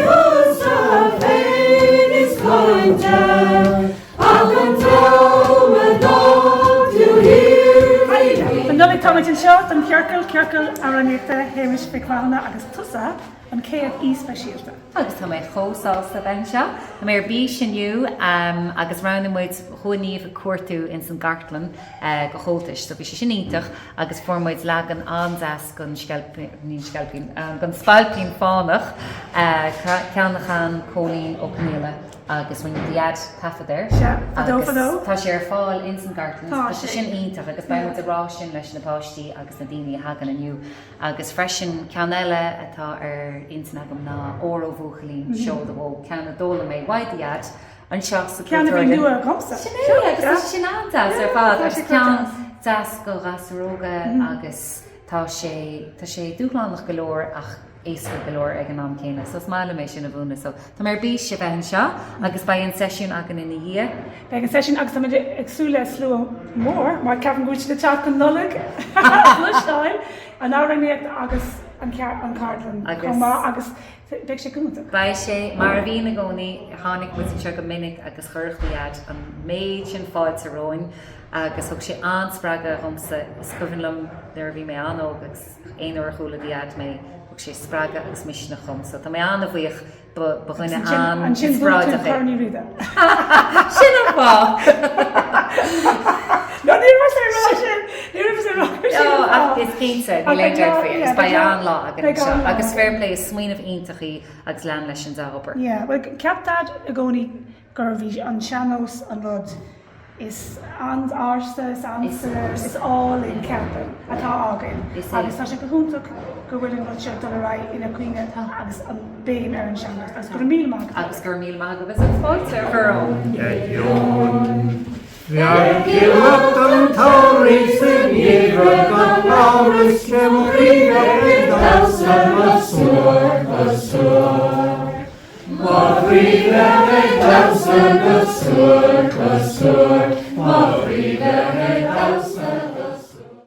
thusa féin is cinnte ach an t-am a d'fhág tú thiar bhí An Nollaig táimid anseo don chiorcal, Ciorcal Amhránaíochta Shéamais Mhic Mhathúna agus tusa an chéad aoi speisialta. Agus tá mé chomh sásta a bheith anseo. Tá mé ar bís inniu agus roghnaigh muid, chuaigh Niamh ag cuartú ins an gcartlann do Chomhaltais so bhí sé sin iontach agus fuair muid leagan an-deas den Sceilpín, ní an Sceilpín, den Spailpín Fánach, ceann a chan Cóilín Ó Conghaile agus rinne do Dhaid taifead air. Sea, fadó fadó. Agus tá sé ar fáil ins an gcartlann, Tá tá sé sé. sin iontach agus beidh muid ag rá sin leis na páistí agus na daoine a thagann inniu. Agus freisin ceann eile atá ar intinn agam ná Óró Bhuachaillín Seol do Bhó, ceann a d'fhoghlaim mé uaidh do Dhaid anseo sa Ceann a bhí Cultúrlann. nua agamsa. Sin é, agus tá sé sin an-deas ar fad tá agus sé ceann deas. deas do ghasúir óga agus tá sé, tá sé dúshlánach go leor ach éasca go leor ag an am céanna. So is maith liom é sin a mhúineadh. So tá mé ar bís a bheith anseo agus beidh an seisiún againn ina dhiaidh. Beidh an seisiún agus táimid ag súil le slua mór mar ceapaim go bhfuil siad ag teacht chun Nollaig a chloisteáil, an amhránaíocht agus an cheardlann chomh maith agus beidh sé go hiontach. Beidh sé, mar a bhíonn i gcónaí, tháinig muid anseo go minic agus chuirfeadh do Dhaid an méid sin fáilte romhainn agus thug sé an-spreagadh dhomsa. Is cuimhin liom nuair a bhí mé an-óg agus aon uair a chuala do Dhaid mé, thug sé spreagadh agus misneach dhom. So tá mé an-bhuíoch, ba dhuine Ansin bhuaigh tú an-inspioráideach é. Corn Uí Riada. Sin an fáth! No, ní raibh sé rá sin! Ní raibh sé rá sin an Ó, ach fáth. is cinnte, Ach níl aon beidh dabht lá, faoi yeah, agus beidh beidh lá, an-lá againn beidh anseo an-lá agus againn. fair play, is smaoineamh iontach í agus lean leis an dea-obair. Yeah, bhuel, cheap Dad i gcónaí gurbh í an sean-nós an rud is an-ársa, is ansa, is álainn, ceapaim, atá againn. Agus tá sé go hiontach go bhfuil an rud seo ag dul ar aghaidh ina cuimhne agus an béim ar an sean-nós. Agus go raibh míle maith agat. Agus go raibh míle maith agat as an fáilte a chur romham. Fear giollacht an tsamhraidh sa ngeimhreadh gan amhras sé mo chroí bheith ag damhsa go suair go suair. Mo chroí bheith ag damhsa go suair go suair.